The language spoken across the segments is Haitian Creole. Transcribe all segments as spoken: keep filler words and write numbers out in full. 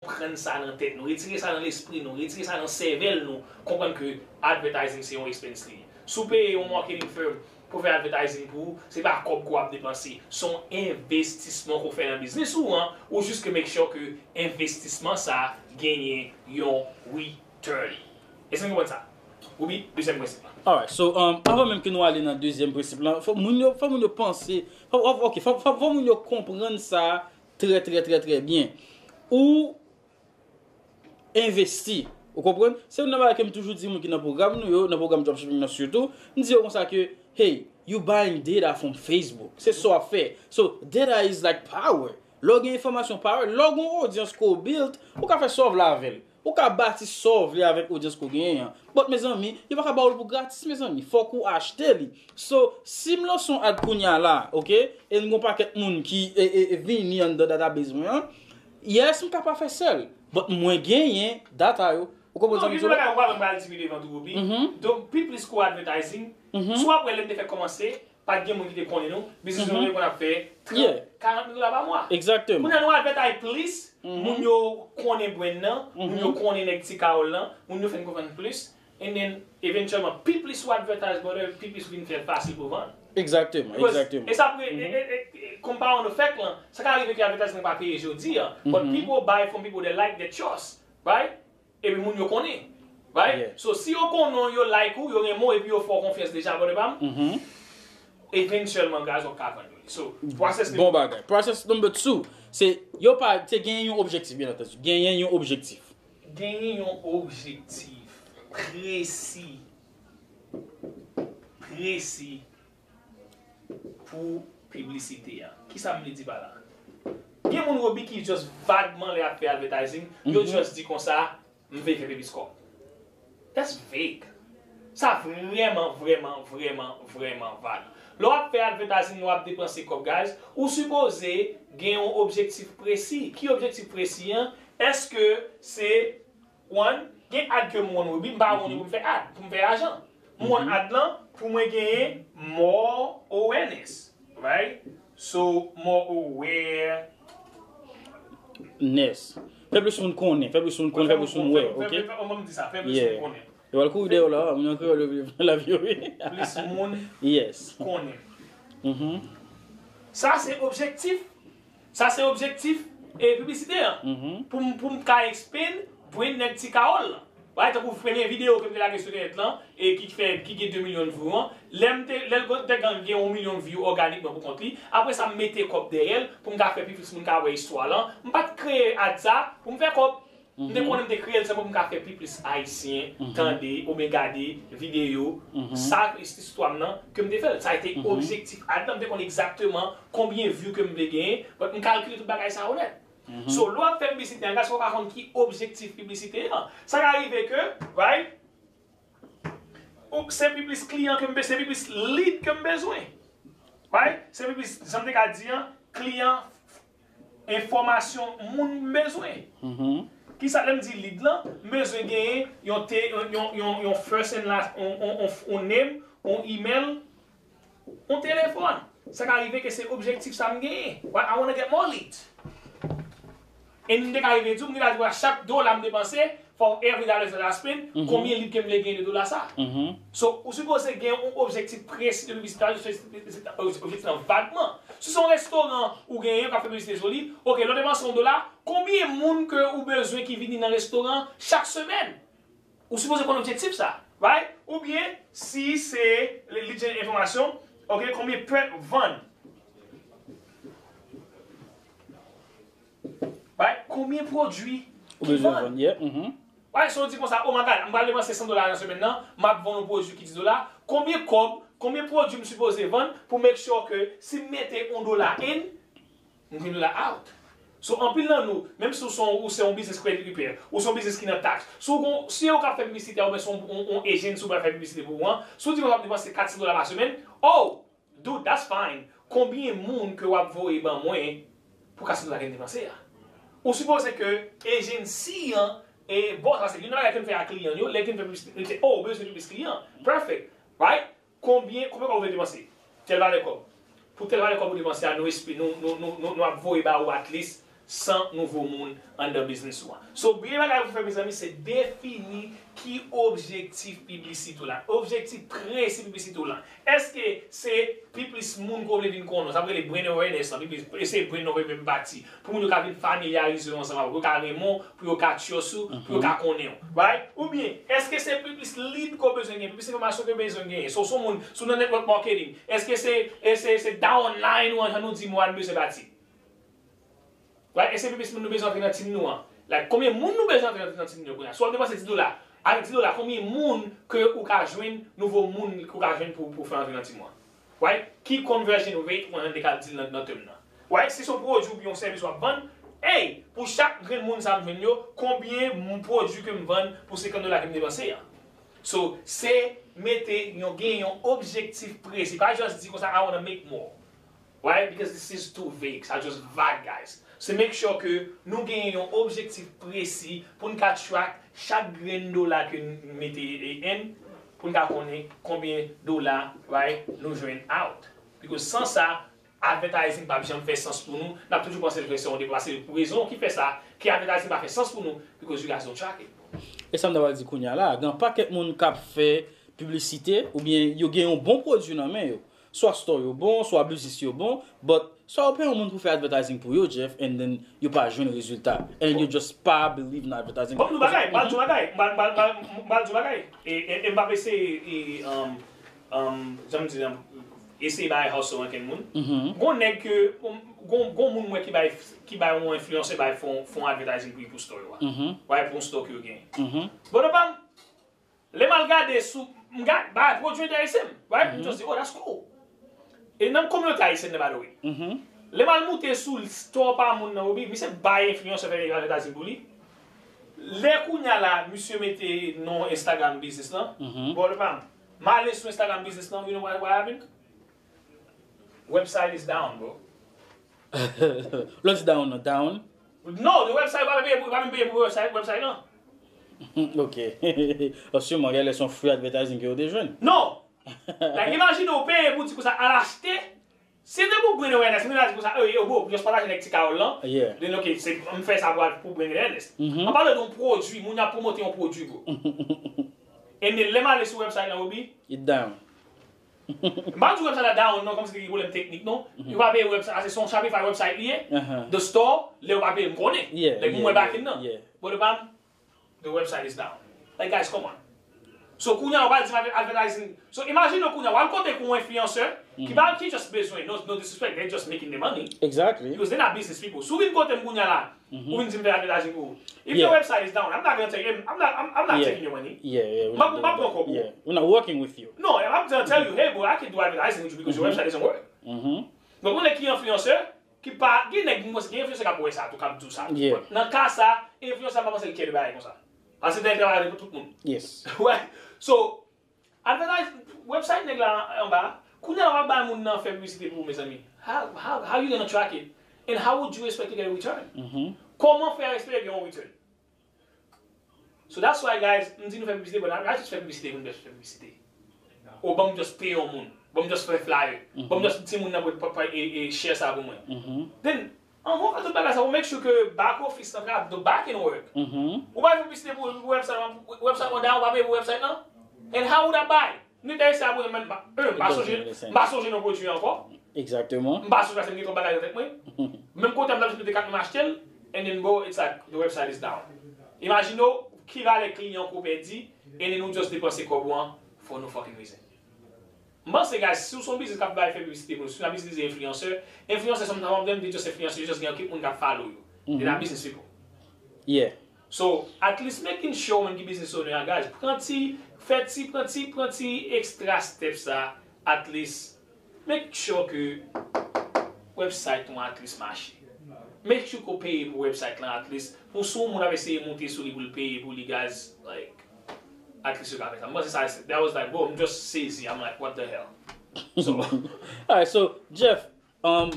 prann sa nan tèt nou, retire sa nan lespri nou, retire sa nan sèvèl nou, konprann ke advertising se yon expense li ye. Si w peye yon marketing firm pou fè advertising pou ou, se pa kòb ke w ap depanse, se yon envestisman ke w fè nan biznis ou an, ou jis ke make sure ke envestisman sa a genyen yon return. Èske nou konprann sa? Ou bi, dezyèm prensip la. Alright, so, um, avan menm ke nou ale nan dezyèm prensip la, fò moun yo, fò moun yo panse, fò, fò, ok, fò, fò, fò moun yo konprann sa trè, trè, trè, trè byen. Ou envesti. Ou konprann? Se youn nan bagay ke m toujou di moun ki nan pwogram nou yo, nan pwogram dropshipping nan sitou, m di yo konsa ke, hey, you buying data from Facebook. Se sa w ap fè. So, data is like power. Lè w gen enfòmasyon power, lè w gen yon odyans ke w build, ou ka fè sa w vle avè l. Ou ka bati sa w vle avèk odyans ke w genyen an. But mezanmi, yo pa ka ba w l pou gratis, mezanmi. Fòk ou achte li. So, si m lanse yon ad kounye a la, ok, e m gen yon pakèt moun ki e, e, e vini anndan database mwen an, yes, m ka pa fè sèl, but mwen genyen data yo. Ou konprann sa m di w la? Bagay ou pral, pral di pi devan tou, Roby. Donk, pi plis kou advertising, si w ap wè lè m te fèk kòmanse, pa t gen moun ki te konnen nou, biznis nou te konn ap fè trant, karant mil dola pa mwa. Exactement. Kounye a nou advertise plis, moun yo konnen brand nan, moun yo konnen nèg Ti Kawòl lan, moun yo fè n konprann plis, and then, eventually, pi plis ou advertise, brother, pi plis ou vin fè l fasil pou vann. Exactement, exactement. E sa, e, e, e, e, compound effect lan, sa ka rive ke advertising pa peye jodi a, but people buy from people they like, they trust, right? Epi moun yo konnen, right? So, si yo konnen w, yo like ou, yo renmen w, epi yo fè w konfyans deja, brother pa m, eventually, guys, w ap ka vann yo li. So, process bon bagay. Process number two, se yo pa, se genyen yon objektif, byen antandi. Genyen yon objektif. Genyen yon objektif presi, presi pou piblisite a. Kisa m vle di pa la? Gen moun, Roby, ki just vagman lè y ap fè advertising, yo just di konsa, m vle fè pi plis kòb. That's vague. Sa vrèman, vrèman, vrèman, vrèman vag. Lè w ap fè advertising, lè w ap depanse kòb, guys, ou sipoze gen yon objektif presi. Ki objektif presi an? Èske se, one, gen ad ke m wonn, Roby, m pa wonn pou m fè ad, pou m fè lajan. M wonn ad lan pou mwen genyen more awareness, right? So, more aware. Ness. Fè plis moun konnen, fè plis moun konnen, fè plis moun wè, ok? Fè, fè, fè, fè, fè, fè plis moun konnen. Yo al kouri dèyè w la, moun an kreyòl yo vle fè lavi yo, wi. Plis moun konnen. Sa se objektif. Sa se objektif, e, piblisite an. Pou m, pou m ka expand brand nèg Ti Kawòl lan. Right, tankou premye videyo ke m te lage sou entènèt lan, e ki fè, ki gen de milyon view an, lè m te, lè l te gen yon milyon view òganikman pou kont li, apre sa m mete kòb dèyè l pou m ka fè pi plis moun ka wè istwa lan. M pa t kreye ad sa pou m fè kòb. M te konnen m te kreye l sèlman pou m ka fè pi plis Ayisyen tande oubyen gade videyo sa, istwa m nan, ke m te fè l. Sa te objektif ad lan, m te konn egzakteman konbyen view ke m vle genyen, but m kalkile tout bagay sa yo nèt. So, lè w ap fè piblisite an, guys, fò w ka konn ki objektif piblisite an. Sa ka rive ke, right, ou, se pi plis kliyan ke m be-, se pi plis lead ke m bezwen. Right? Se pi plis, jan m te ka di an, kliyan, enfòmasyon moun m bezwen. Kisa lè m di lead lan, m bezwen genyen yon te-, yon, yon, yon, yon first and last, yon, yon, yon, yon name, yon email, yon telefòn. Sa ka rive ke se objektif sa m genyen. What, I wanna get more leads. E m te ka rive di w, m te ka di w a chak dola m depanse, for every dollar that I spend, konbyen lead ke m vle genyen de dola sa. So, ou sipoze gen yon objektif presi de piblisite, objektif nan vagman. Si se yon restoran ou genyen, ou ka fè piblisite sou li, ok, lè w depanse yon dola, konbyen moun ke ou bezwen ki vini nan restoran chak semèn? Ou sipoze konn objektif sa, right? Oubyen, si se lead gen enfòmasyon, ok, konbyen pè vann? Right? Konbyen pwodui ou bezwen vann? Right? So, ou di konsa, oh my God, m pral depanse san dola nan semèn nan, m ap vann yon pwodui ki dis dola. Konbyen kòb, konbyen pwodui m sipoze vann pou make sure ke si m mete yon dola in, m gen dola out. So, anpil nan nou, menm si w se yon, ou se yon biznis credit repair, ou se yon biznis ki nan taks, si w gon, si ou k ap fè piblisite a, oubyen se yon, yon, yon agency ou pral fè piblisite pou ou an, si w di w ap depanse kat san dola pa semèn, oh, dude, that's fine. Konbyen moun ke w ap voye ban mwen pou kat san dola ke m depanse a? Ou sipoze ke agency an, e, bon, sa se youn nan bagay ke m fè ak kliyan yo, lè ke m fè piblisite, m di, oh, ou bezwen plis kliyan. Perfect. Right? Konbyen, konbyen kòb ou vle depanse? Tèl valè kòb. Pou tèl valè kòb ou depanse a, nou espe-, nou, nou, nou, nou, nou ap voye ba ou at least san nouvo moun anndan biznis ou an. So, premye bagay pou fè, mezanmi, se defini ki objektif piblisite w la. Objektif presi piblisite w la. Èske se pi plis moun ke w vle vin konnen w? Sa vle brand awareness lan, pi plis, e se brand awareness pati. Pou moun yo ka vin familyarize yo ansanm avè w, pou yo ka renmen w, pou yo ka trust ou, pou yo ka konnen w. Right? Oubyen, èske se pi plis lead ke w bezwen gen, pi plis enfòmasyon ke w bezwen gen? So, si w se yon moun, si w nan network marketing, èske se, e se, se downline ou an, jan nou di, mwa n bezwen bati? Right? E se pi plis moun nou bezwen antre nan team nou an. Like, konbyen moun nou bezwen antre nan, nan team nou yo kounye a? Si w ap depanse dis dola, avèk dis dola, konbyen moun ke ou ka jwenn, nouvo moun ke ou ka jwenn pou, pou fè antre nan team ou an? Right? Ki conversion rate ou an de ka deal nan, nan term nan? Right? Si se yon pwodui oubyen yon sèvis w ap vann, hey, pou chak grenn moun sa m jwenn yo, konbyen m pwodui ke m vann pou senkant dola ke m depanse an? So, se mete yon, gen yon objektif presi. Pa just di konsa, "I wanna make more." Why? Because this is too vague. Sa just vag, guys. So make sure ke nou gen yon objektif presi pou n ka track chak grenn dola ke n mete in, pou n ka konnen konbyen dola, right, nou jwenn out. Because san sa, advertising p ap janm fè sans pou nou. N ap toujou panse l fè sans, paske pou rezon ki fè sa, ke advertising pa fè sans pou nou, because you guys don't track it. E sa m ta pral di kounye a la, gen pakèt moun k ap fè piblisite, oubyen yo gen yon bon pwodui nan men yo. Swa store yo bon, swa biznis yo bon, but sa yo peye yon moun pou fè advertising pou yo, Jeff, and then yo pa jwenn rezilta. And then yo just pa believe nan advertising. Ban m di w bagay, ban m di w bagay, ban, ban, ban, ban m di w bagay. E, e, e m p ap eseye, e, um, um, jan m di, um, eseye bay hustle ankenn moun. Gon nèg ke, gon, gon moun mwen ki bay, ki bay yon influencer bay fon, fon advertising pou, pou store yo a. Bay pou yon store ke yo gen. Bon, pa m, lè m al gade sou, m gad, bay pwodui enterese m, right? M just di, "Oh, that's cool." E nan kominote ayisyèn nan, by the way. Lè m al moute sou store pa moun nan, Obi, misye bay influencer fè advertising pou li. Lè kounye a la, misye mete non Instagram business lan, bon, pa m, m ale sou Instagram business lan, you know what, what happened? Website is down, bro. Lè w di down, non, down. No, the website pa peye pou, pa menm peye pou website, website lan. Ok. Assurément, gen lè se yon free advertising ke yo te jwenn. No! Like, imagine ou peye pou di konsa, al achte. Si te pou brand awareness, mwen ta di konsa, "Oh, yo, bro, just pataje nèg ti kawòl lan." Yeah. Then, ok, se, m fè sa pou, pou brand awareness. An palan de yon pwodui, moun ap pwomote yon pwodui, bro. And then, lè m ale sou website lan, Obi, it down. M pa di website la down, non, kòmsi te gen pwoblèm teknik, non. Yo pa peye website, se yon Shopify website li ye. The store, lè yo pa peye, m konnen. Yeah, nèg mwen back in nan. But the bam, the website is down. Like, guys, come on. So, kounye a, w pral di m advertising. So, imagine w kounye a, w al kote kou yon influencer, ki pa, ki just bezwen, no, no disrespect, they just making the money. Exactly. Because they're not business people. Si w vin kote m kounye a la, ou vin di m fè advertising pou ou. If your website is down, I'm not gonna take it. I'm not, I'm, I'm not taking your money. Yeah, yeah, m ap pran kòb ou. Yeah. We're not working with you. No, I'm gonna tell you, "Hey, bro, I can do advertising with you because your website doesn't work." Donk, ou nèg ki influencer, ki pa, gen nèg, mwen, gen influencer k ap wè sa tou, k ap di w sa tou. But nan ka sa, influencer pa panse l care de bagay konsa. Paske l travay pou tout moun. Yes. Wè. So, advertise, website nèg la anba, kounye a w ap bay moun nan fè piblisite pou ou, mezanmi. How, how, how you gonna track it? And how would you expect to get a return? Kòman fè espere gen yon return? So that's why, guys, m di nou fè piblisite, but not just fè piblisite pou nou just fè piblisite. Ou ban m just peye yon moun, ban m just fè flyer, ban m just di moun nan pou, pou, pou, e, e, share sa pou mwen. Then, anvan w fè tout bagay sa, ou make sure ke back office lan, the back end work. Ou pa fè piblisite pou, pou website lan, website lan down, ou pa peye pou website lan. And how would I buy? M te ese abone, men m pa, m pa sonje, m pa sonje non pwodui ankò. Exactement. M pa sonje paske m gen twòp bagay nan tèt mwen. Menm kote m t ap jis mete kat mwen m achte l, and then, bro, it's like the website is down. Imagine w ki valè kliyan ke w pèdi, and then ou just depanse kòb ou an for no fucking reason. M panse, guys, si w se yon biznis k ap bay fè piblisite pou nou, si w ap itilize influencer, influencer sometimes w ap tande just influencer, just gen yon ekip moun k ap follow yo. They not business people. Yeah. So, at least making sure, moun ki business owner a, guys, pran ti, fè ti, pran ti, pran ti extra step sa, at least make sure ke website ou at least mache. Make sure ke w peye pou website lan at least. Pou si yon moun ap eseye monte sou li pou l peye pou li, guys, like, at least yo ka fè sa. M panse sa, that was like, bro, m just sezi. I'm like, "What the hell?" So, alright, so, Jeff, um,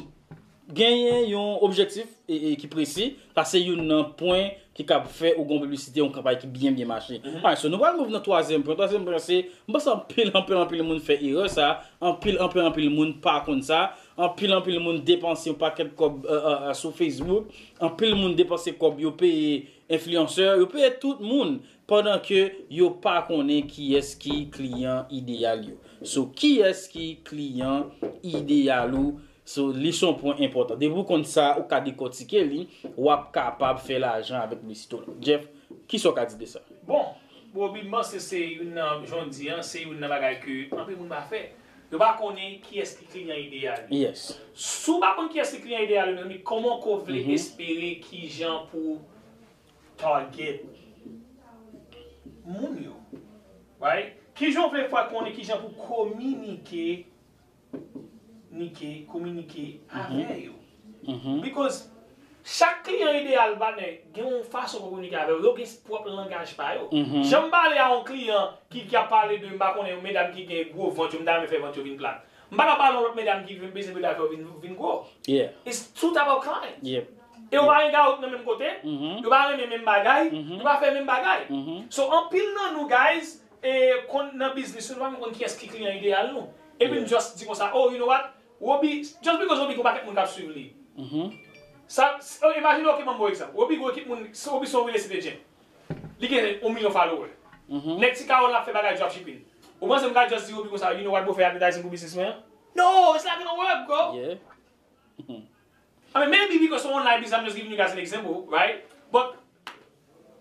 genyen yon objektif e, e ki presi, sa se youn nan pwen ki kab fè ou gon piblisite, yon kanpay ki byen, byen mache. Alright, so nou pral move nan twazyèm pwen. Twazyèm pwen se, m panse anpil, anpil, anpil moun fè erè sa, anpil, anpil, anpil moun pa konn sa. Anpil, anpil moun depanse yon pakèt kòb, euh, euh, euh, sou Facebook. Anpil moun depanse kòb, yo peye enfliyansè, yo peye tout moun, pandan ke yo pa konnen kiyès ki kliyan ideyal yo. So, kiyès ki kliyan ideyal ou? So, li se yon pwen enpòtan. Depi w konn sa, ou ka dekòtike li, w ap kapab fè lajan avèk li sitwayen. Jeff, kisa w ka di de sa? Bon, Bobby, m panse se youn nan, jan w di an, se youn nan bagay ke anpil moun pa fè. Yo pa konnen kiyès ki kliyan ideyal yo. Yes. Si w pa konn kiyès ki kliyan ideyal yo, mezanmi, kòman ke w vle espere kijan pou target moun yo? Right? Kijan w vle fè konnen kijan pou kominike, nike, kominike avè yo? Because chak kliyan ideyal, patnè, gen yon fason pou kominike avè yo. Yo gen pwòp langaj pa yo. Jan m pale a yon kliyan ki, ki ap pale de, m pa konnen, yon medam ki gen gwo vant, yo, m ta renmen fè vant yo vin plat. M pa ka pale yon lòt medam ki vin bezwen medam fè yo vin, vin gwo. Yeah. It's two type of clients. Yep. E yo pa hang out nan menm kote, yo pa renmen menm bagay, yo pa fè menm bagay. So, anpil nan nou, guys, e konn nan biznis, nou pa menm konn kiyès ki kliyan ideyal nou. Epi n just di konsa, oh, you know what? Robi, just because Robi gen yon pakèt moun k ap swiv li. Sa, s- oh, imajine, ok, ban m yon egzanp. Robi gen yon ekip moun, Robi se yon real estate agent. Li gen yon milyon follower. Nèg Ti Kawòl ap fè bagay dropshipping. Ou panse m ka just di Robi konsa, you know what, bro, fè advertising pou biznis mwen an? No, it's not gonna work, bro. Yeah. I mean, maybe because se yon online business, I'm just giving you guys an example, right? But,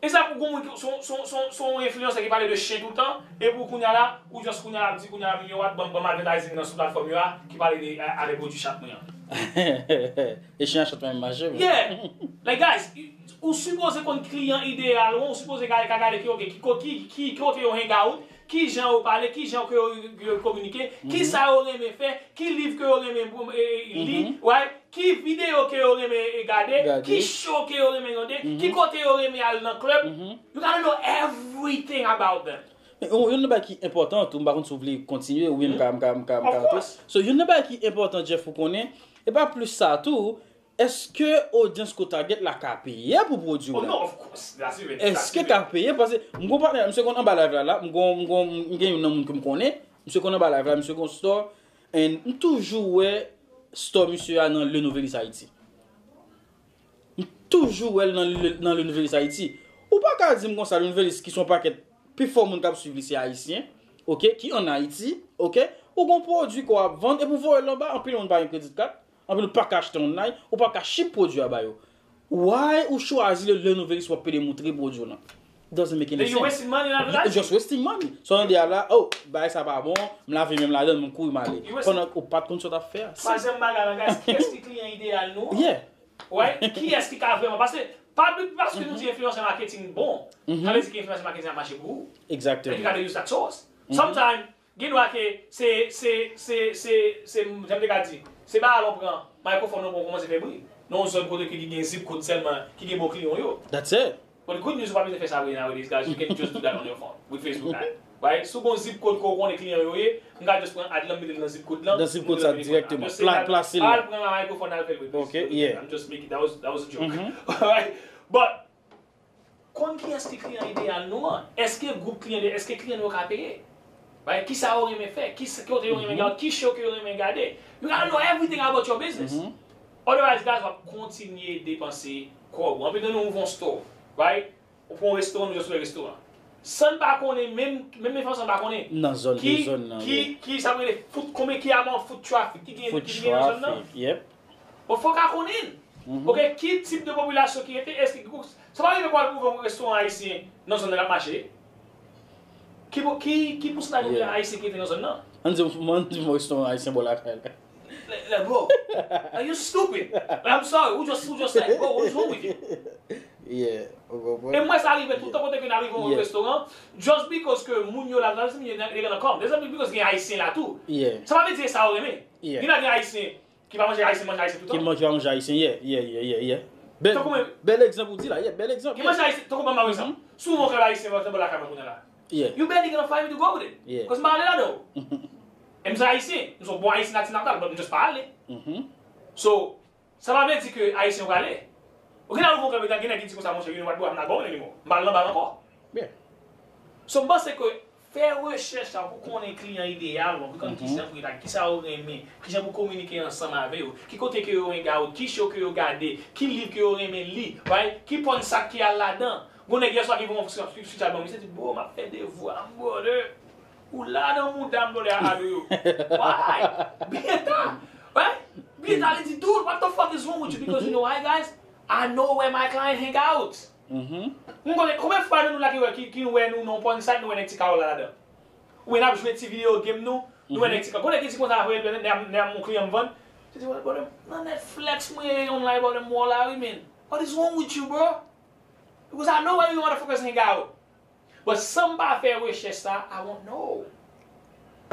e sa pou gon moun ki, se yon, se yon, se yon, se yon enfliyansè ki pale de chen toutan, epi w kounye a la, ou just kounye a la ap di, kounye a la, you know what, ban m, ban m advertising nan sou platfòm yo a, ki pale de, a, avèk pwodui chat mwen an. E chen an chat mwen mache. Yeah. Like, guys, ou sipoze konn kliyan ideyal ou, ou sipoze ka, ka gade ki, ok, ki, ki, ki, ki kote yo hang out, ki jan yo pale, ki jan ke yo, yo kominike, ki sa yo renmen fè, ki liv ke yo renmen e, e, li, right? Ki videyo ke yo renmen e gade, Gade. Ki show ke yo renmen gade, ki kote yo renmen al nan klèb. You gotta know everything about them. Men yon, yon nan bagay ki enpòtan tou, m pa konn si w vle kontinye, oubyen m ka, m ka, m ka, m ka Of antre. Course. So, yon nan bagay ki enpòtan, Jeff, pou konnen, e pa plis sa tou, èske odyans ke w target la ka peye pou pwodui w Oh la? No, of course. That's even, Èske ka peye? Paske m gon patnè, misye konn anba live la, la, m gon, m gon, m gen yon nan moun ke m konnen, misye konn anba live la, misye gon store, and m toujou wè store misye a nan Le Nouvelliste Haïti. M toujou wè l nan Le, nan Le Nouvelliste Haïti. Ou pa ka di m konsa, Le Nouvelliste ki se yon pakèt pi fò moun k ap swiv li se ayisyen, ok, ki ann Ayiti, ok, ou gon pwodui ke w ap vann, epi w voye l anba, anpil moun pa gen credit card, anpil moun pa ka achte online, ou pa ka ship pwodui a ba yo. Why ou chwazi Le, Le Nouvelliste w ap pede moutre pwodui w lan? Doesn't make any Then you sense. Wasting money in You advertising. Just wasting money. So, yon de a la, oh, bagay sa pa bon, m lave men m ladan l, m kouri m ale. You wasting- Pandan ou pa t konn sa w t ap fè a. Twazyèm bagay la, guys, kiyès ki kliyan ideyal nou? Yeah. Right? Kiyès ki ka vrèman? Paske, pa, paske nou di enfliyansè marketing bon, sa vle di ke enfliyansè marketing ap mache pou ou. And you Exactement. Gotta use that source. Sometimes, gen dwa ke se, se, se, se, se, jan m te ka di, se bagay la w pran, mikrofòn nan bon kòmanse fè bri. Nan yon zòn kote ke ki gen zip code sèlman, ki gen bon kliyan yo. That's it. But the good news, ou pa bezwen fè sa vre nowadays, guys. You can just do that on your phone with Facebook ad. Right? Si w gon zip code ke w konnen kliyan yo ye, m ka just pran ad lan, m mete l nan zip code lan. Nan zip code sa direkteman. Just say that, Pla-, plase l al la. pran la mikrofòn al fè l. Ok, yeah. I'm just making, that was, that was a joke. Alright? But, konn kiyès ki kliyan ideyal nou an. Èske gwoup kliyan de, èske kliyan nou yo ka peye? Right? Kisa yo renmen fè? Ki kote yo renmen gade? Ki show ke yo renmen gade? You gotta know everything about your business. Otherwise, guys, w ap kontinye depanse kòb ou. Anpil nan nou ouvè yon store, right? Ou pran yon restoran, nou just ouvè restoran. San n pa konnen, menm, menm enfliyansè pa konnen. Nan zòn, Ki, de zòn nan, ki, yeah. Ki sa rele foot, konbyen ki amount foot traffic ki gen, Foot ki gen nan zòn nan. Traffic, yep. Bon, fò w ka konnen. Ok, ki tip de popilasyon ki rete, èske ki, sa pa rive pou al ouvè yon restoran ayisyen nan zòn nan k ap mache? Ki, ki, ki pousantaj popilasyon ayisyen ki rete nan zòn nan? Ann di, ann di yon restoran ayisyen bò lakay la. Like, like, bro, are you stupid? Like, I'm sorry, we just, we just like, bro, what is wrong with you? Yeah, ou konprann? E mwen sa rive tout tan kote ke n a rive yon Yeah. Restoran, just because ke moun yo la, la, se moun yo, they gonna come. That's not because gen ayisyen la tou. Yeah. Sa pa vle di se sa yo renmen. Yeah. Gen la gen ayisyen ki pa manje ayisyen, manje ayisyen tout Ki tan. Manje pa manje ayisyen, yeah, yeah, yeah, yeah, yeah. Bèl, Tankou mwen- bèl egzanp ou di la, yeah, bèl egzanp. Gen manje ayisyen, tankou ban m yon egzanp. Si w wè yon krab ayisyen nan bò lakay mwen kounye a la, Yeah. you barely gonna find me to go with it. Yeah. Cause m pa ale ladan. E m se ayisyen, m se yon bon ayisyen natif natal, but m just pa ale. Mhm. So, sa pa vle di ke ayisyen yo prale. Ou gen la ou fè yon krab, gen nèg ki di konsa, monchè, you know what, bro, I'm not going anymore. M pa al nan ba ankò. Yeah. So, m panse ke Fè rechèch sa pou konnen kliyan ideyal ou, pou konn kijan pou rele, kijan ou renmen, kijan pou kominike ansanm avè yo, ki kote ke yo hang out, ki show ke yo gade, ki liv ke yo renmen li, right? Ki porn site ki al ladan. Gon nèg yèswa ki voye yon screenshot ban mwen, misye di, "Bro, m ap fè devwa m, brother." Ou la nan mouda m, brother, a ado yo. Why? Beta, right? Beta, li di, "Dude, what the fuck is wrong with you?" Because you know why, guys? I know where my client hang out. M konnen, konbyen fwa nan nou la ki wè, ki, ki wè nou nan porn site, nou wè nèg ti kawòl la ladan? Oubyen n ap jwe ti videyo game nou, nou wè nèg ti kawòl. Gon nèg ki di konsa, "Apre, nèg a, nèg a, mon kliyan m vann." Li di, "Brother, nan Netflix, mwen online, brother, m wè w la, wi, man. What is wrong with you, bro?" Because I know where you motherfuckers hang out. But san m pa fè rechèch sa, I won't know.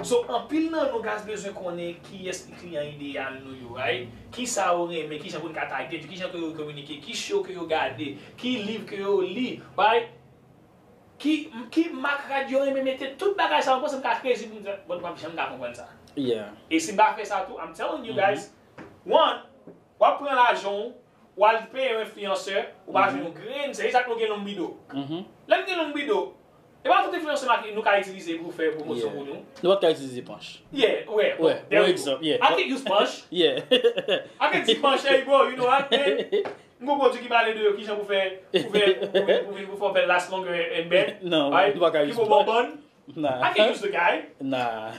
So, anpil nan nou, guys, bezwen konnen kiyès ki kliyan ideyal nou yo, right? Kisa yo renmen, kijan pou n ka target yo, kijan ke yo kominike, ki show ke yo gade, ki liv ke yo li, right? Ki, ki mak rad yo renmen mete, tout bagay sa, mwen panse m ka crazy pou m di, but m p ap janm ka konprann sa. E si m pa fè sa tou, I'm telling you guys, one, w ap pran lajan w, w al peye yon enfliyansè, ou pa jwenn yon grenn, se sa k nou gen long bido. Lè n gen long bido, e pa tout enfliyansè nou ka itilize pou fè pwomosyon pou nou. Nou pa t ka itilize Panch. Yeah, wè, bon, there we go. I can use Panch. I can use Panch, hey bro, you know what, man? M gon pwodui ki pale de kijan pou fè, pou fè, pou, pou, pou, pou fè w fè last longer and bed. Non, nou pa ka use Panch. Ki bon bonbon. Nah. I can use the guy. Nah.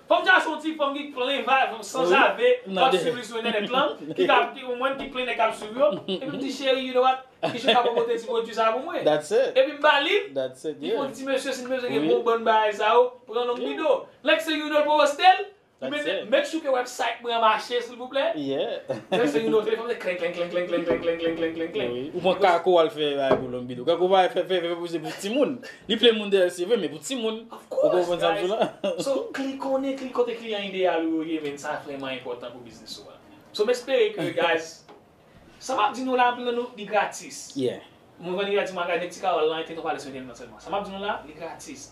Fò m ja se yon ti fanm ki plen vibe, sanzave, k ap swiv li sou entènèt lan, ki ka, ki, ou mwen ki plen nèg k ap swiv yo. Epi m di, "Cheri, you know what? Ki jou ka pwopoze ti pwodui sa pou mwen?" That's it. Epi m ba li, li fè yon ti mesye, si l bezwen gen bon bann bagay sa yo, pran long bido. Next thing you know, l poste l, Li mete, make sure ke website mwen an mache, silvouplè. Yeah. Next thing you know, telefòn se klenk, klenk, klenk. Wi. Ou pran kako al fè bagay pou long bido. Kako pa fè, fè, fè, fè pou se pou timoun. Li plen moun dèyè l, se vre, men pou timoun. Of course, guys. Ou konprann sa m di w la? So, kli-, konnen kli-, kote kliyan ideyal ou yo ye, men sa vrèman enpòtan pou biznis ou a. So, m espere ke, guys, sa m ap di nou la, anpil nan nou, li gratis. Yeah. Mwen konn li gratis, mwen gade ti kawòl lan, te tou pale sou entènèt sèlman. Sa m ap di nou la, li gratis.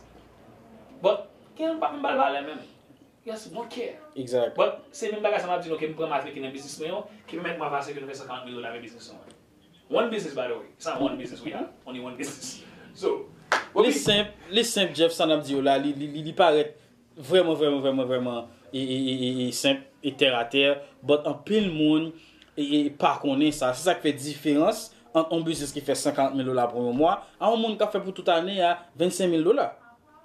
But, gen moun pa menm ba l valè menm. Yes, bon kè. Exact. But se menm bagay sa m ap di nou ke m pran matrikil nan biznis mwen yo, ki pèmèt mwen avanse ke nou fè san karant mil dola avèk biznis nou an. One business, by the way. It's not one business we have. Only one business. So, what we... Li senp, li senp, Jeff, sa n ap di yo la, li, li, li, li parèt vrèman, vrèman, vrèman, vrèman, e, e, e, e, e senp, e tèratè, but anpil moun, e, e, pa konnen sa. Se sa k fè diferans ant yon biznis ki fè san karant mil dola pou yon mwa, a yon moun k ap fè pou tout ane a vennsenk mil dola.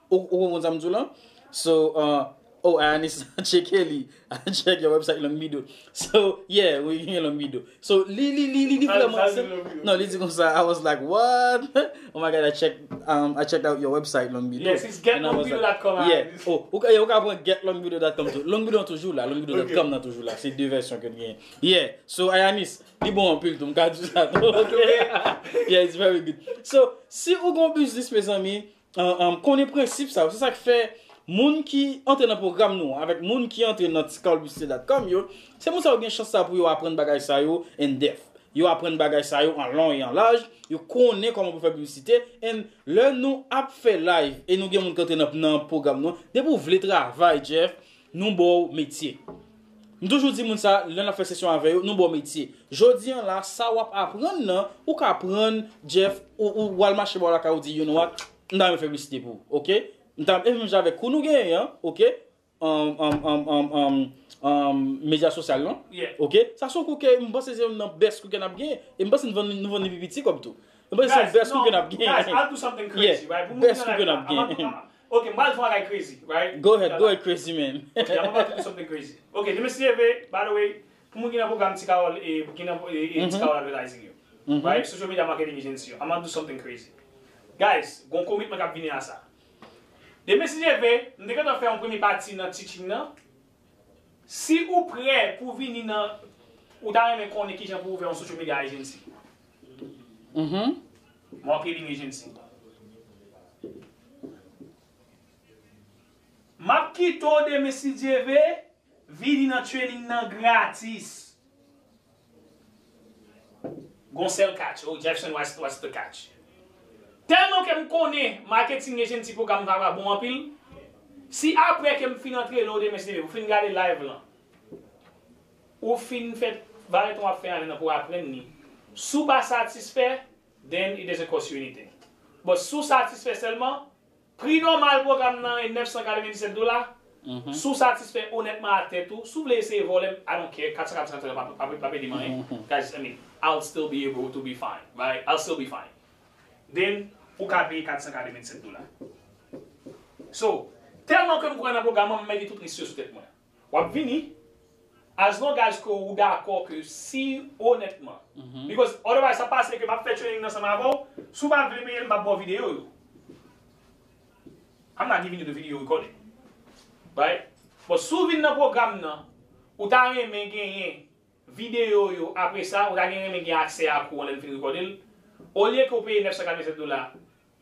Ou, ou konprann sa m di w lan? So, uh, oh, Ayanis, tcheke li. I check your website, Long Bido. So, yeah, wi, gen Long Bido. So, li, li, li, li, li vrèman senp. Non, li di konsa, I was like, "What?" Oh my God, I check, um, I checked out your website, Long Bido. Yes, it's get long bido dot com. Yeah. Oh, ou ka, yeah, ou ka pran get long bido dot com tou. Long Bido an toujou la, long bido dot com nan toujou la. Se de vèsyon ke n genyen. Yeah. So, Ayanis, li bon anpil tou, m ka di w sa tou. Ok? Yeah, it's very good. So, si ou gon biznis, mezanmi, um, um, konnen prensip sa yo. Se sa k fè moun ki antre nan pwogram nou an, avèk moun ki antre nan ti kawòl piblisite dot com yo, se moun sa yo gen chans sa pou yo aprann bagay sa yo in depth. Yo aprann bagay sa yo an lon e an laj, yo konnen kòman pou fè piblisite, and lè nou ap fè live e nou gen moun ki antre nan, nan pwogram nou an, depi w vle travay, Jeff, nou ba w metye. M toujou di moun sa, lè n ap fè sesyon avè yo, nou ba w metye. Jodi an la, sa w ap aprann nan, ou ka pran, Jeff, ou, ou, ou al mache bò lakay ou di, "You know what? M ta renmen fè piblisite pou ou, ok? M ta, e menm jan avèk kou nou genyen an, ok? Um, um, um, um, um, um, medya sosyal lan, ok? Sa se yon kou ke m panse se youn nan best kou ke n ap genyen. E m panse nou vann, nou vann li pi piti kòb tou. M panse se yon best kou ke n ap genyen. Guys, I'll do something crazy, right? Pou moun ki nan live la, I'm a, I'm a, Ok, m pral fè yon bagay crazy, right? Go ahead, go ahead, crazy man. Ok, I'm about to do something crazy. Ok, demen si Dye vle, by the way, pou moun ki nan pwogram Ti Kawòl e ki nan, e, e Ti Kawòl Advertising yo. Right? Social Media Marketing Agency yo. I'm about to do something crazy. Guys, gon commitment k ap vini a sa. Demen si Dye vle, m te gentan fè yon premye pati nan teaching nan. Si ou prè pou vini nan, ou ta renmen konnen kijan pou ouvè yon social media agency. Marketing agency. M ap kite w demen si Dye vle, vini nan training nan gratis. Gon sèl catch. Oh, Jefferson, what's, what's the catch? Tèlman ke m konnen marketing agency pwogram sa va bon anpil, si apre ke m fin antrene w demen si Dye vle, ou fin gade live lan, ou fin fè valè tan w ap fè ane nan pou w aprann li, si w pa satisfè, then it doesn't cost you anything. But si w satisfè sèlman, Pri nòmal pwogram nan e nèf san katrevenndisèt dola. Si w satisfè onètman a tèt ou, si w vle eseye vòlè m, I don't care, kat san katrevenndisèt dola pa, pa, pa, pa pede m anyen. Guys, I mean, I'll still be able to be fine, right? I'll still be fine. Then, ou ka peye kat san katrevenndisèt dola. So, tèlman ke m kwè nan pwogram nan, m mete tout risk yo sou tèt mwen. W ap vini, as long as ke ou dakò ke si onètman. Because otherwise, sa pase ke m ap fè training nan ansanm avè w, si w pa vle peye l, m p ap ba w videyo yo. I'm not giving you the video recording. Right? But si w vin nan pwogram nan, ou ta renmen genyen videyo yo, apre sa, ou ta gen renmen gen aksè a kou an lè n fin rekòde l, olye ke w peye nèf san katrevenndisèt dola,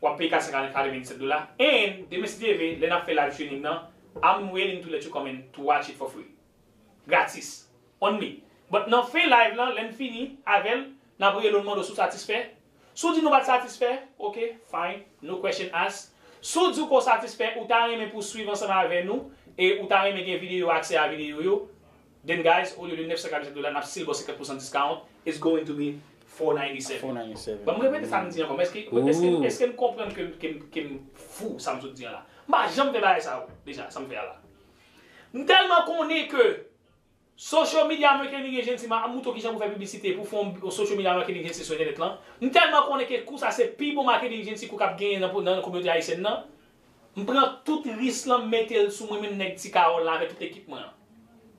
w ap peye kat san katrevenndisèt dola. And, demen si Dye vle, lè n ap fè live training nan, I'm willing to let you come in to watch it for free. Gratis. On me. But nan fen live lan, lè n fini avè l, n ap rele w, n mande w si w satisfè. Si w di nou pa t satisfè, ok, fine, no question asked. Si w di w ke w satisfè, ou ta renmen pou w swiv ansanm avè nou, e ou ta renmen gen videyo, aksè a videyo yo, then guys, olye de nèf san katrevenndisèt dola, n ap still ba w senkant pousan discount, it's going to be four ninety-seven. Four ninety-seven. Ban m repete sa m di ankò, men èske, èske, èske n konprann ke, ke, ke m fou sa m sot di an la? M pa janm fè bagay sa yo, deja, sa m fè a la. M tèlman konnen ke social media marketing agency, m ap montre w kijan pou fè piblisite, pou fè yon, yon social media marketing agency sou entènèt lan. M tèlman konnen ke kou sa se pi bon marketing agency kou k ap genyen nan, nan kominote ayisyèn nan. M pran tout risk lan, m mete l sou mwen menm nèg Ti Kawòl la avèk tout ekip mwen an.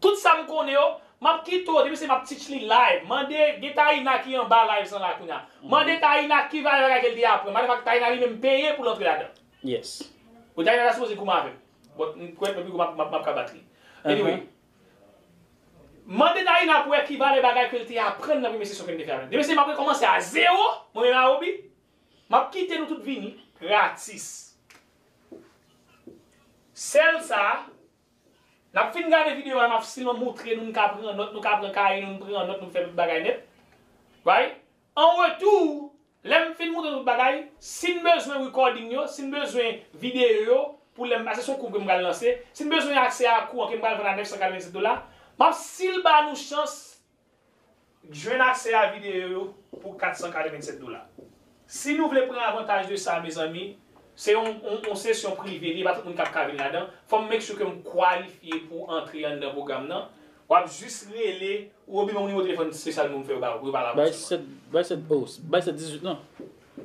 Tout sa m konnen yo, m ap kite w, depi se m ap teach li live. Mande, gen Taina ki anba live sa la kounye a. Mande Taina ki valè bagay ke l te aprann. Matter of fact, Taina li menm peye pou l antre ladan. Yes. Bon, Taina ta sipoze goumen avè m. But, m kwè, m ap, m ap, m ap ka bat li. Anyway, mande Taina pou wè ki valè bagay ke l te aprann nan premye sesyon ke m te fè avè l. Demen se m ap rekòmanse a zewo, mwen menm a Obi. M ap kite nou tout vini gratis. Sèl sa, n ap fin gade videyo a, m ap silman montre nou, nou ka pran nòt, nou ka pran kaye nou, nou pran nòt, nou fè tout bagay nèt. Right? An retou, lè m fin montre tout bagay, si n bezwen recording yo, si n bezwen videyo yo, pou lè m, paske se yon kou ke m pral lanse, si n bezwen aksè a kou an ke m pral vann a nèf san katrevenndisèt dola, m ap still ba nou chans jwenn aksè a videyo yo pou kat san katrevenndisèt dola. Si nou vle pran avantaj de sa, mezanmi, se yon, yon, yon sesyon prive, li pa tout moun k ap ka vin ladan. Fò m make sure ke m kwalifye pou antre anndan pwogram nan. W ap jis rele, ou obi ban m nimewo telefòn espesyal pou m fè yo ba ou, pou yo pale avè w sèlman. Bay sèt, bay sèt, oh, bay sèt dizuit non.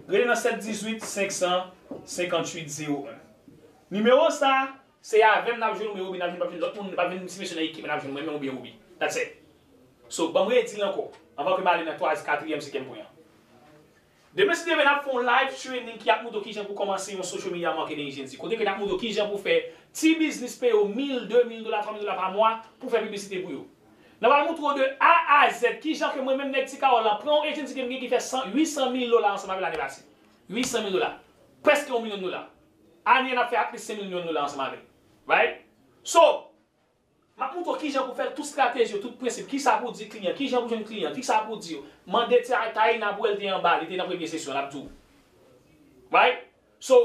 Rele nan sèt dizuit, senk san, senkantuit, zewo en. Nimewo sa, se avè m n ap jwenn ou, men obi n ap jwenn, p ap jwenn lòt moun, p ap jwenn ti mesye nan ekip, n ap jwenn mwen menm oubyen obi. That's it. So, ban m redi l ankò, anvan ke m ale nan twa, katriyèm, senkyèm pwen an. Demen, si Dye vle, n ap fè yon live training ki ap montre w kijan pou kòmanse yon social media marketing agency. Kote ke n ap montre w kijan pou fè ti biznis peye w mil, de mil dola, twa mil dola pa mwa pou fè piblisite pou yo. N ap al montre w de A a Z kijan ke mwen menm nèg Ti Kawòl lan pran yon agency ke m gen ki fè san, uit san mil dola ansanm avè l ane pase. Uit san mil dola. Prèske yon milyon dola. Ane a n ap fè at least senk milyon dola ansanm avè l. Right? So, m ap montre w kijan pou fè l, tout estrateji yo, tout prensip, kisa pou di kliyan, kijan pou jwenn kliyan, kisa pou di yo. Mande Taina pou wè l te anba, li te nan premye sesyon, l ap di w. Right? So,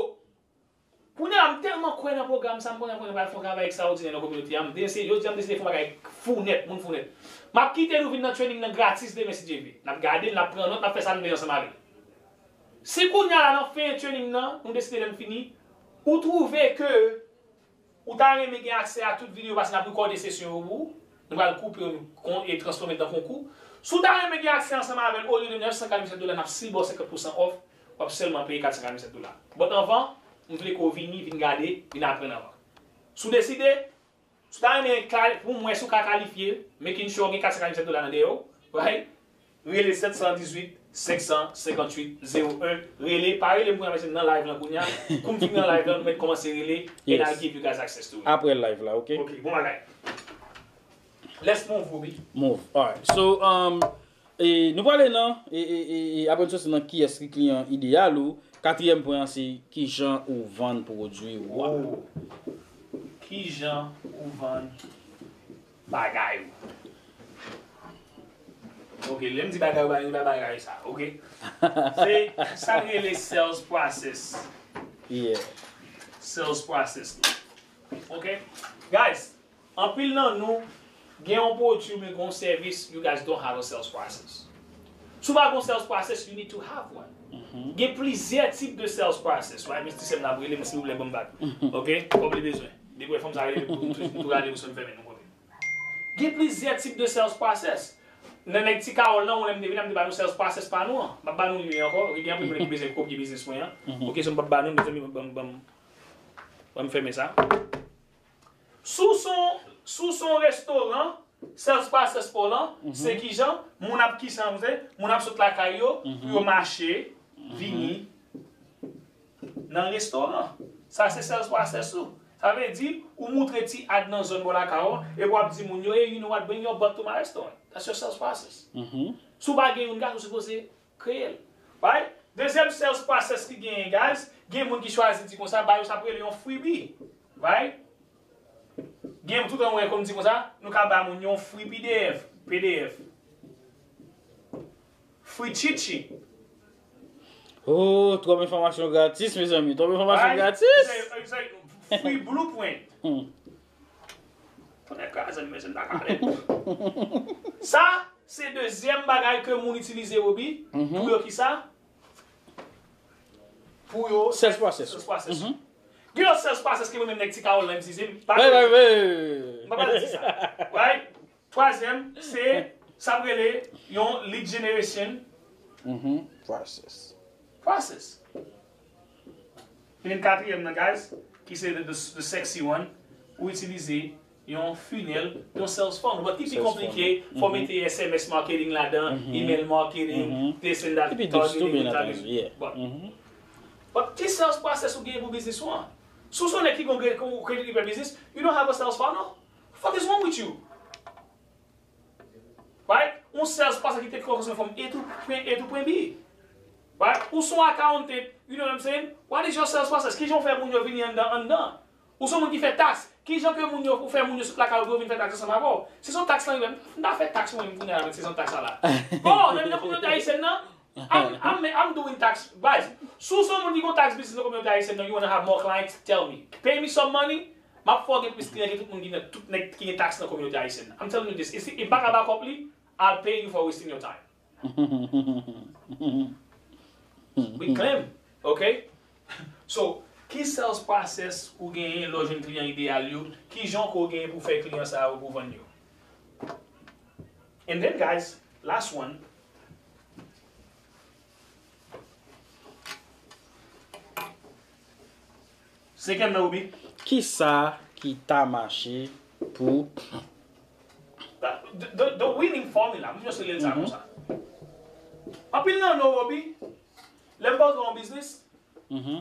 kounye a, m tèlman kwè nan pwogram sa, m konnen, konnen pral fè yon travay ekstraòdinè nan kominote a. M deside, jodi a, m deside fè yon bagay fou nèt, moun fou nèt. M ap kite nou vin nan training nan gratis demen, si Dye vle. N ap gade l, n ap pran nòt, n ap fè sa nou vle ansanm avè l. Si kounye a la, nan fen training nan, nou deside lè n fini, ou twouve ke ou ta renmen gen aksè a tout videyo, paske n ap rekòde sesyon yo pou ou. Nou pral koupe yo e transfòme l nan konkou. Si w ta renmen gen aksè ansanm avè l, olye de nèf san katrevenndisèt dola, n ap still ba w senkant pousan off, w ap sèlman peye kat san katrevenndisèt dola. But anvan, m vle ke w vini, vin gade, vin aprann anvan. Si w deside, si w ta renmen, pou m wè si w ka kalifye, making sure w gen kat san katrevenndisèt dola nan dèyè w, right? Rele sèt san dizuit, senk san senkantuit, zewo en. Rele, pa rele m kounye a, paske m nan live lan kounye a. Kou m fin nan live lan, nou mèt kòmanse rele, and I'll give you guys access to it. Apre live la, ok? Ok, bon bagay. Let's move, Obi. Move. Alright. So, um, e, nou prale nan, e, e, e, e, apre n soti nan kiyès ki kliyan ideyal ou, katriyèm pwen an se kijan ou vann pwodui ou a. Oh. Kijan ou vann bagay ou. Ok, lè m di bagay ou, bagay, bagay sa, ok? Se sa n rele sales process. Yeah. Sales process. Ok? Guys, anpil nan nou gen yon pwodui, men gen yon sèvis, you guys don't have a sales process. Si w pa gen yon sales process, you need to have one. Gen plizyè tip de sales process, right? Misti Sèm la ap rele m, silvouplè, ban m vag. Ok? Kòb li bezwen. Depi w wè fanm sa rele m, m tou, m tou rale m sou m fèmen, nou konnen. Gen plizyè tip de sales process. Nan nèg Ti Kawòl nan, ou lè m te vin, m te ba nou sales process pa nou an. M ap ba nou li ankò. Gen anpil moun ki bezwen kopye biznis mwen an. Ok, so m p ap ba nou, mezanmi, ban m, ban m, ban m fèmen sa. Si w se yon, si w se yon restoran, sales process pa w lan, se kijan moun ap, kijan, moun ap sot lakay yo, pou yo mache, vini nan restoran. Sa se sales process ou. Sa vle di, ou moutre ti ad nan zòn bò lakay ou, epi w ap di moun yo, hey, you know what, bring your butt to my restaurant. That's your sales process. Si w pa gen youn, guys, ou sipoze kreye l. Right? Dezyèm sales process ki genyen, guys, gen moun ki chwazi di konsa, ba yo sa ap rele yon freebie. Right? Gen tout an wè kòm di konsa, nou ka ba moun yon free P D F, P D F. Free chichi. Oh, twòp enfòmasyon gratis, mezanmi. Twòp enfòmasyon Right? gratis. Say, say, free blueprint. Hmm. Tonnè kraze m, mezanmi, pa pale. Sa, se dezyèm bagay ke moun itilize, Roby, pou yo ki sa? Pou yo Sales process. Sales process. Mhm. Gen lòt sales process ke mwen menm nèg Ti Kawòl la m itilize, m pa Vey, vey, vey. M pa pral di sa. Right? Twazyèm, se sa m rele yon lead generation Mhm. Process. process. Li gen katriyèm nan, guys, ki se the, the, the sexy one, ou itilize yon funnel, yon sales funnel. But ki pi Sales konplike, funnel. fò Mhm. mete S M S marketing ladan, Mhm. email marketing, Mhm. this and that, Epi targeting, digital, bien targeting. entendu, yeah. But, Mhm. but ki sales process ou gen pou biznis ou an? Si w se yon nèg ki gon gen, gon kredit ki fè biznis, you don't have a sales funnel? What the fuck is wrong with you? Right? Yon sales process ki te kòmanse from A to point A to point B. Right? Ou se yon accountant, you know what I'm saying? What is your sales process? Kijan w fè moun yo vini anndan, anndan? Ou se yon moun ki fè tax. Kijan ke moun yo, ou fè moun yo sot lakay yo pou yo vin fè tax ansanm avè w? Si se yon tax lan yo fè, m ta fè tax mwen menm kounye a avèk sezon tax sa la. Oh, nan, nan kominote ayisyèn nan, I'm, I'm, I'm doing tax, guys. Si w se yon moun ki gon tax business nan kominote ayisyèn nan, you wanna have more clients, tell me. Pay me some money, m ap fè w gen plis kliyan ke tout moun ki nan, tout nèg ki gen tax nan kominote ayisyèn nan. I'm telling you this. E si, e m pa ka back up li, I'll pay you for wasting your time. We claim, ok? So, ki sales process ou genyen lè w jwenn kliyan ideyal yo? Ki jan ke w genyen pou fè kliyan sa yo pou vann yo? And then, guys, last one. Senkyèm nan, Roby. Kisa ki ta mache pou The, the, the winning formula, m just rele l sa konsa. Anpil nan nou, Roby, lè m pa gen yon biznis, Mhm.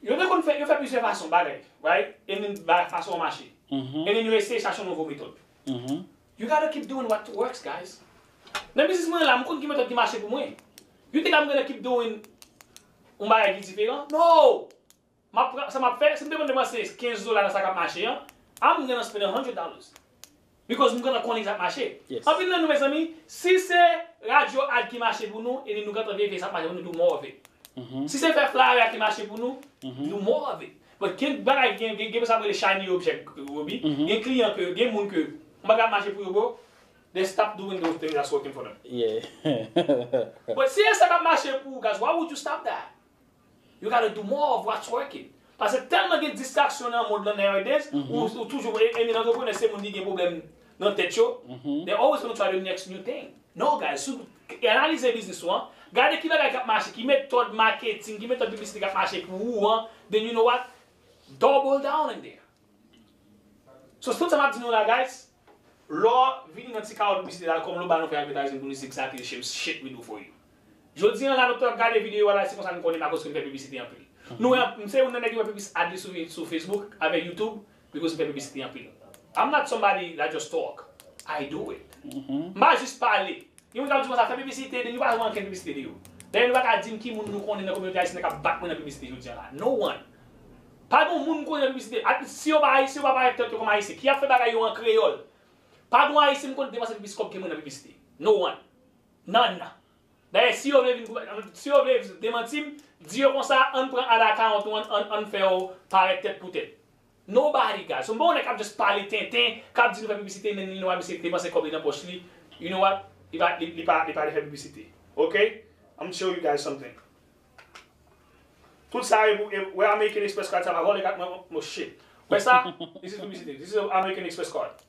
yo te konn fè, yo fè plizyè fason bagay, right? E then ba fason an mache. Mhm. E then yo eseye chache yon nouvo metòd. Mhm. You gotta keep doing what works, guys. Nan biznis mwen la, m konn ki metòd ki mache pou mwen. You think I'm gonna keep doing yon bagay ki diferan? No! M ap pran, sa m ap fè, si m te konn depanse kenz dola nan sa k ap mache an, I'm gonna spend a hundred dollars. Because m gentan konnen sa ap mache. Yes. Anpil nan nou, mezanmi, si se radyo ad ki mache pou nou, e nou gentan veye sa ap mache pou nou, do more of it. Mhm. Si se fè flyer ki mache pou nou, do more of it. But gen bagay, gen, gen, gen sa m rele shiny object, Roby. Mhm. Gen kliyan ke, gen moun ke, yon bagay ap mache pou yo, bro, they stop doing those things that's working for them. Yeah. But si e sa k ap mache pou ou, guys, why would you stop that? You gotta do more of what's working. Paske tèlman gen distraksyon nan mond lan nowadays, Mhm. ou, ou toujou, e, e antreprene se moun ki gen pwoblèm nan tèt yo, Mhm. they always wanna try the next new thing. No, guys, si w analize biznis ou an, gade ki bagay k ap mache, ki metòd marketing, ki metòd piblisite k ap mache pou ou an, then you know what? Double down in there. So, tout sa m ap di nou la, guys, lè w vini nan Ti Kawòl Piblisite la, kòm nou ba nou frè advertising pou nou zigzag the same shit we do for you. Jodi an la, nou t ap gade videyo a la, se konsa nou konnen m akoz ke m fè piblisite anpil. Nou wè, m se youn nan nèg ki wè plis ad li sou, sou Facebook avèk YouTube, because m fè piblisite anpil. I'm not somebody that just talk. I do it. Mhm. M pa jis pale. Gen moun k ap di konsa, fè piblisite, then yo pa wè ankenn piblisite de yo. Dayè, nou pa ka di m ki moun nou konnen nan kominote ayisyèn nan k ap bat mwen nan piblisite jodi an la. No one. Pa gen moun m konnen nan piblisite. At, si yo pa, si yo pa parèt tèt yo kòm ayisyen, ki ap fè bagay yo an kreyòl. Pa gen ayisyen m konn depanse plis kòb ke mwen nan piblisite. No one. None. Dayè, si yo vle vin, si yo vle demanti m, di yo konsa, ann pran ad account ou, ann, ann, ann fè yo parèt tèt pou tèt. Nobody, guys. So, m pa yon nèg k ap just pale tenten, k ap di nou fè piblisite, men li nou a misye depanse kòb li nan pòch li. You know what? Li pa, li, li pa, li pa vle fè piblisite. Ok? I'm gonna show you guys something. Tout sa e pou, e, wè American Express card sa pa vòlè kat mwen, oh shit. Wè sa? This is publicity. This is American Express card.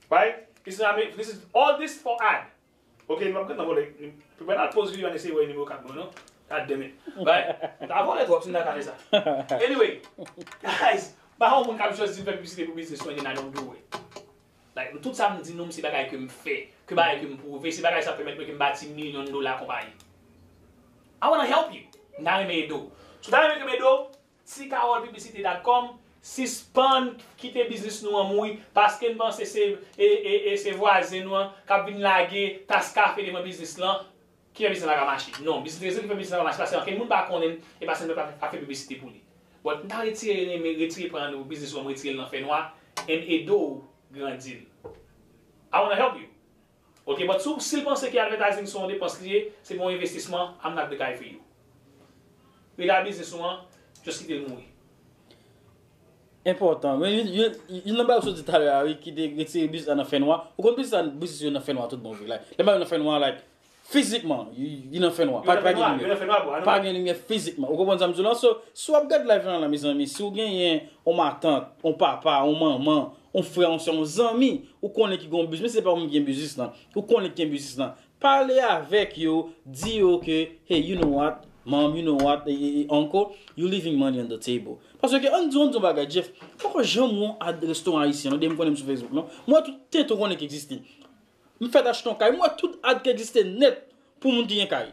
Right? This is, Amer- this is all this for ad. Ok, nou ap gentan vòlè. Pou mwen al poz videyo an eseye wè nimewo kat mwen, non? God damn it. Right? M ta vòlè twòp si m ta ka fè sa. Anyway, guys, pa yon moun k ap just di m fè piblisite pou biznis mwen, then I don't do it. Like, tout sa m di nou, se bagay ke m fè, ke bagay ke m pwouve, se bagay sa pèmèt mwen ke m bati milyon dola konpayi. I wanna help you. M ta renmen ede w. Si w ta renmen ke m ede w, ti carole publicité dot com, sispann kite biznis nou an mouri, paske n panse se, e, e, e, se vwazen nou an k ap vin lage tas kafe devan biznis lan, ki fè biznis lan pa ka mache. Non, biznis rezon ki fè biznis lan pa mache, paske ankenn moun pa konnen l, e paske n pa, pa fè piblisite pou li. But, n ta retire, renmen retire pran nou biznis ou an, retire l nan fènwa, and ede w grandi l. I wanna help you. Ok, but si, si l panse ke advertising se yon depans li ye, se pa yon envestisman, I'm not the guy for you. Rete ak biznis ou an, just kite l mouri. Enpòtan. Men youn, youn, youn nan bagay ou sot di talè a, wi, ki te retire biznis la nan fènwa. Ou konn biznis la, biznis yo nan fènwa tout bon vre. Like, lè m nan fènwa, like, fizikman, li nan fènwa. Pa, pa gen limyè. Pa gen limyè fizikman. Ou konprann sa m di w lan? So, si w ap gad live lan la, mezanmi, si w genyen yon matant, yon papa, yon manman, yon frè, yon sè, yon zanmi, ou konnen ki gen yon biznis, men se pa ou menm ki gen biznis lan. Ou konnen ki gen biznis lan. Pale avèk yo, di yo ke, hey, you know what, mom, you know what, e, e, e, uncle, you leaving money on the table. Paske, ann di, ann di yon bagay, Jeff, poko janm wè yon ad restoran ayisyen, non, depi m konnen m sou Facebook, non. Mwen, tout tenten konnen ki egziste. M fèt achte yon kay, m wè tout ad ki egziste nèt pou moun ki gen kay.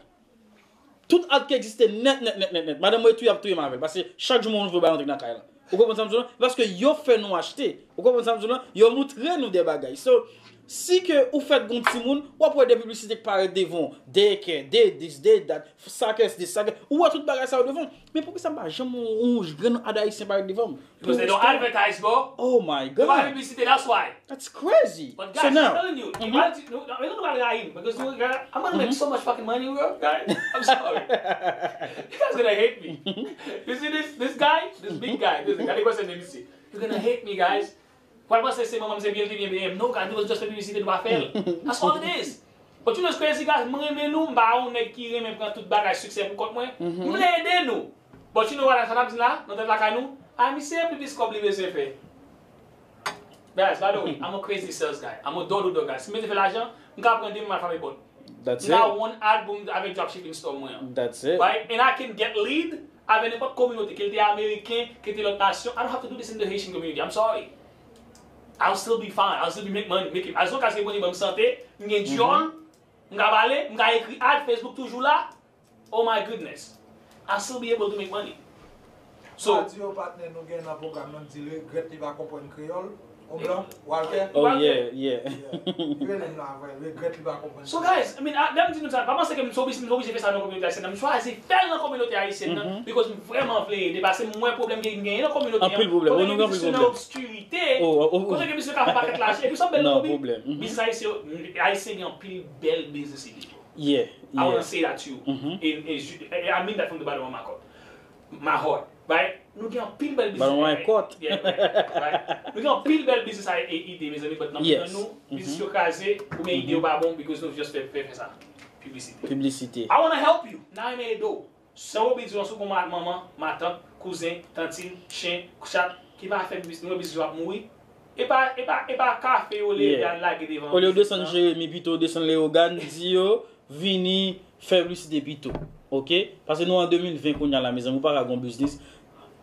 Tout ad ki egziste nèt, nèt, nèt, nèt, nèt. Madanm mwen tou, y ap touye m avè l. Paske chak jou, m wè yon nouvo bagay antre nan kay lan. Ou konprann sa m di w lan? Paske yo fè nou achte. Ou konprann sa m di w lan? Yo moutre nou de bagay. So, si ke ou fèt gon timoun, w ap wè de piblisite k parèt devan w. Daycare, de this, de that, Sakès this, Sakès. Ou wè tout bagay sa yo devan w. Men poukisa m pa janm wè yon grenn ad ayisyen parèt devan m? Because they don't advertise, bro. Oh my God. They don't have publicity, that's why. That's crazy. But guys, so now, I'm telling you, you might, no, no, no, nobody got him because you got, I'm gonna make so much fucking money, bro. Guys, I'm sorry. You guys gonna hate me. You see this, this guy, this big guy, this guy, the person name you see. You're gonna hate me, guys. Pral panse se manman m se byen l te byen byen m. No, guys, it was just a publicity nou pa fè l. That's all it is. But you know it's crazy, guys, mwen renmen nou, m pa yon nèg ki renmen pran tout bagay siksè pou kont mwen. M vle ede nou. But you know what, sa n ap di la, nan tèt lakay nou, ah, misye plis kòb li bezwen fè. Guys, by the way, I'm a crazy sales guy. I'm a door to door guy. Si m bezwen fè lajan, m ka pran de moun al frape pòt. M ka run ad pou m avèk dropshipping store mwen an. Right? And I can get lead avèk nenpòt kominote, ke l te ameriken, ke l te lòt nasyon. I don't have to do this in the Haitian community. I'm sorry. I'll still be fine. I'll still be make money. Make it. As long as gen mwen ban m sante, m gen dyòl, m ka pale, m ka ekri ad, Facebook toujou la. Oh my goodness. I'll still be able to make money. So, pa di yo patnè nou gen nan pwogram nan di regrèt li pa konprann kreyòl. On blan, Walter. Oh yeah, yeah. Li rele m la avè regrèt li pa konprann. So guys, I mean, lè m di nou sa, pa panse ke m oblije, m oblije fè sa nan kominote ayisyèn nan. M chwazi fè l nan kominote ayisyèn nan because m vrèman vle ede. Paske m wè pwoblèm ki genyen nan kominote an. Kote gen biznis yo nan obskirite. Kote gen biznis yo ka fè pakèt lajan. Epi sa bèl nan biznis ayisyen, ayisyen gen anpil bèl biznis ilit. Yeah, yeah. I wanna say that to you. And, and, and I mean that from the bottom of my heart. My heart. Right? Nou gen anpil bèl biznis. Ballon an kòt. Yeah, right, right. Nou gen anpil bèl biznis a e ide, mezanmi, but nan mitan nou, biznis yo kraze, oubyen ide yo pa bon, because nou just fè, fè, fè sa. Piblisite. Piblisite. I wanna help you. N a renmen ede w. San oubli di w, si w gon ma-, manman, matant, kouzen, tantin, chen, chat, ki pa fè biznis, nou wè biznis yo ap mouri. E pa, e pa, e pa kafe yo leve al lage devan biznis lan. Olye w desann Jeremi, pito w desann Leyogàn, di yo, vini fè piblisite pito. Ok? Paske nou an de mil ven kounye a la, mezanmi, ou pa ka gon biznis.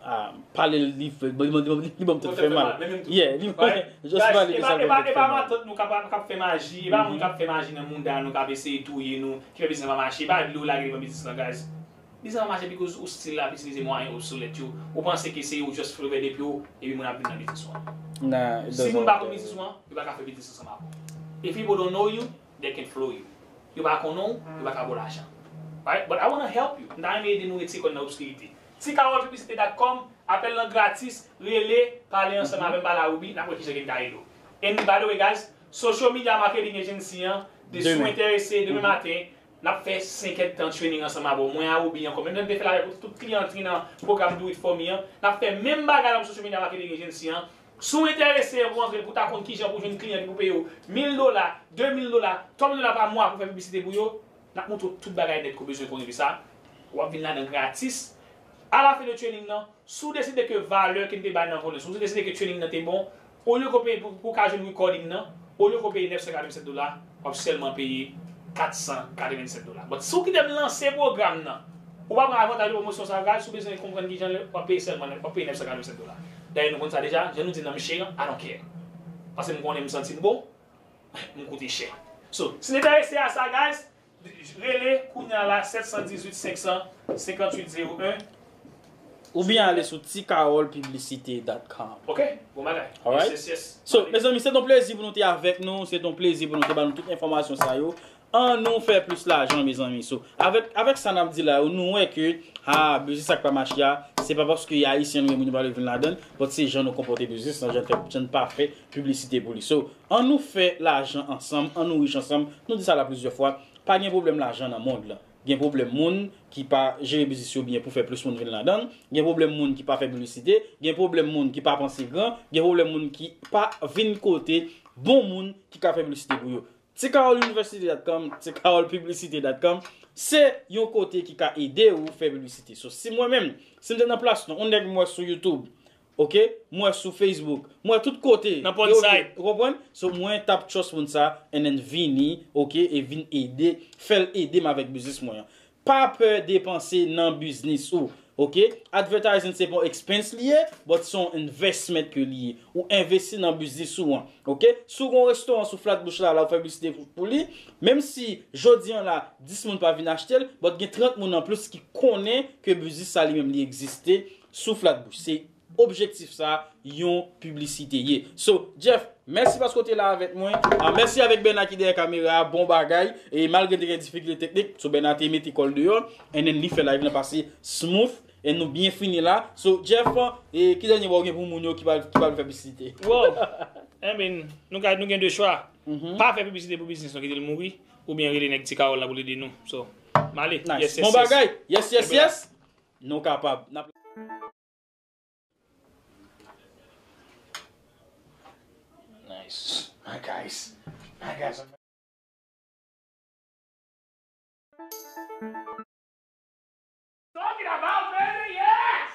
Ah, pale l, li, li, li, li ban m tèt fè mal. Yeah, li, just pale de sa l ban m tèt fè mal. E pa matant nou k ap, k ap fè maji, e pa moun k ap fè maji nan mouda nou, k ap eseye touye nou, ki fè biznis lan pa mache, e pa dlo w lage devan biznis lan, guys. Biznis lan pa mache because ou still ap itilize mwayen obsolèt yo. Ou panse ke se yo just fè ouvè de pye w, epi moun ap vin nan biznis ou an. Si moun pa konn biznis ou an, yo pa ka fè biznis ansanm avè w. If people don't know you, they can flow you. Yo pa konnen w, yo pa ka ba w lajan. Right? But I wanna help you. M ta renmen ede nou retire kò n nan obskirite. Ti carole publicité dot com, apèl lan gratis, rele, pale ansanm avè m, pale a Ruby, n ap wè kijan ke n ka ede w. And by the way, guys, social media marketing agency an, de si w enterese, demen maten, n ap fè senk èdtan training ansanm avè w. Mwen a Ruby ankò. Menm jan n te fè l avèk tout kliyan ki nan pwogram Do It For Me an, n ap fè menm bagay la pou social media marketing agency an. Si w enterese pou antre, pou ta konn kijan pou jwenn kliyan ki pou peye w mil dola, de mil dola, twa mil dola pa mwa pou fè piblisite pou yo, N ap montre w tout bagay nèt ke w bezwen konnen de sa. W ap vin ladan gratis. Alafen de training nan, si w deside ke valè ke n te bay nan volè, si w deside ke training nan te bon, olye ke w peye pou, pou w ka jwenn recording nan, olye ke w peye nèf san katrevennsèt dola, w ap sèlman peye kat san katrevennsèt dola. But si w kite m lanse pwogram nan, ou pa pran avantaj de pwomosyon sa, guys, si w bezwen konprann kijan l, w ap peye sèlman, w ap peye nèf san katrevennsèt dola. Dayè, nou konn sa deja, jan nou di nan Michigan, I don't care. Paske m konnen m santi m bon, m koute chè. So, si w enterese a sa, guys, rele kounye a la, sèt san dizuit, senk san, senkanntuit zewo en. Oubyen ale sou ti carole publicité dot com. Ok, bon bagay. Alright. Yes, yes, yes. So, mezanmi, se t on plezi pou nou te avèk nou, se t on plezi pou nou te ba nou tout enfòmasyon sa yo. An nou fè plis lajan, mezanmi. So, avèk, avèk sa n ap di la yo, nou wè ke, ah, biznis sa k pa mache a, se pa paske Ayisyen nou ye, moun yo pa vle vin ladan l, but se jan nou konpòte biznis lan, jan n fè, jan n pa fè piblisite pou li. So, an nou fè lajan ansanm, an nou rich ansanm. Nou di sa la plizyè fwa, pa gen pwoblèm lajan nan mond lan. Gen pwoblèm moun ki pa jere biznis yo byen pou fè plis moun vin ladan l. Gen pwoblèm moun ki pa fè piblisite. Gen pwoblèm moun ki pa panse gran. Gen pwoblèm moun ki pa vin kote bon moun ki ka fè piblisite pou yo. Ti carole university dot com, ti carole publicité dot com, se yon kote ki ka ede ou fè piblisite. So, si mwen menm, si m te nan plas nou, yon nèg m wè sou YouTube, ok, m wè sou Facebook, m wè tout kote. Nan pòn say. Ou konprann? So, mwen t ap trust moun sa, and then vini, ok, e vin ede, fè l ede m avèk biznis mwen an. Pa pè depanse nan biznis ou, ok? Advertising se pa yon expense li ye, but se yon investment ke li ye. Ou envesti nan biznis ou an, ok? Si w gen yon restoran sou Flatbush la, la ou fè piblisite pou, pou li, menm si jodi an la, dis moun pa vin achte l, but gen trant moun anplis ki konnen ke biznis sa li menm li egziste sou Flatbush. Se objektif sa yon piblisite ye. So, Jeff, mèsi paske w te la avèk mwen. Ah, mèsi avèk Bèna ki dèyè kamera a, bon bagay. E malgre te gen difikilte teknik, so Bèna te mete kò l deyò, and then li fè live lan pase smooth, e nou byen fini la. So, Jeff, e ki dènye mo w gen pou moun yo ki pa, ki pa vle fè piblisite? Wow! I mean, nou ka, nou gen de chwa. Mhm. Pa fè piblisite pou biznis nou, kite l mouri, oubyen rele nèg Ti Carole la pou l ede nou. So, m ale. Nice. Yes, yes, bon bagay. Yes, yes, yes. Nou kapab. N ap Nice. My guys. My guys. Talking about murder, yes!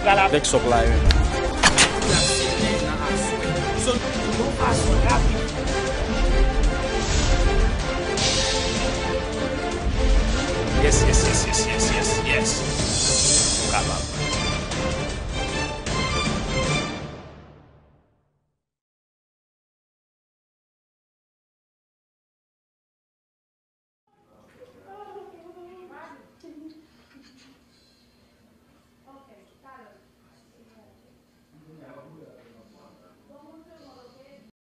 Avèk sòk la, yo. Yes, yes, yes, yes, yes, yes, yes. Ou kapab.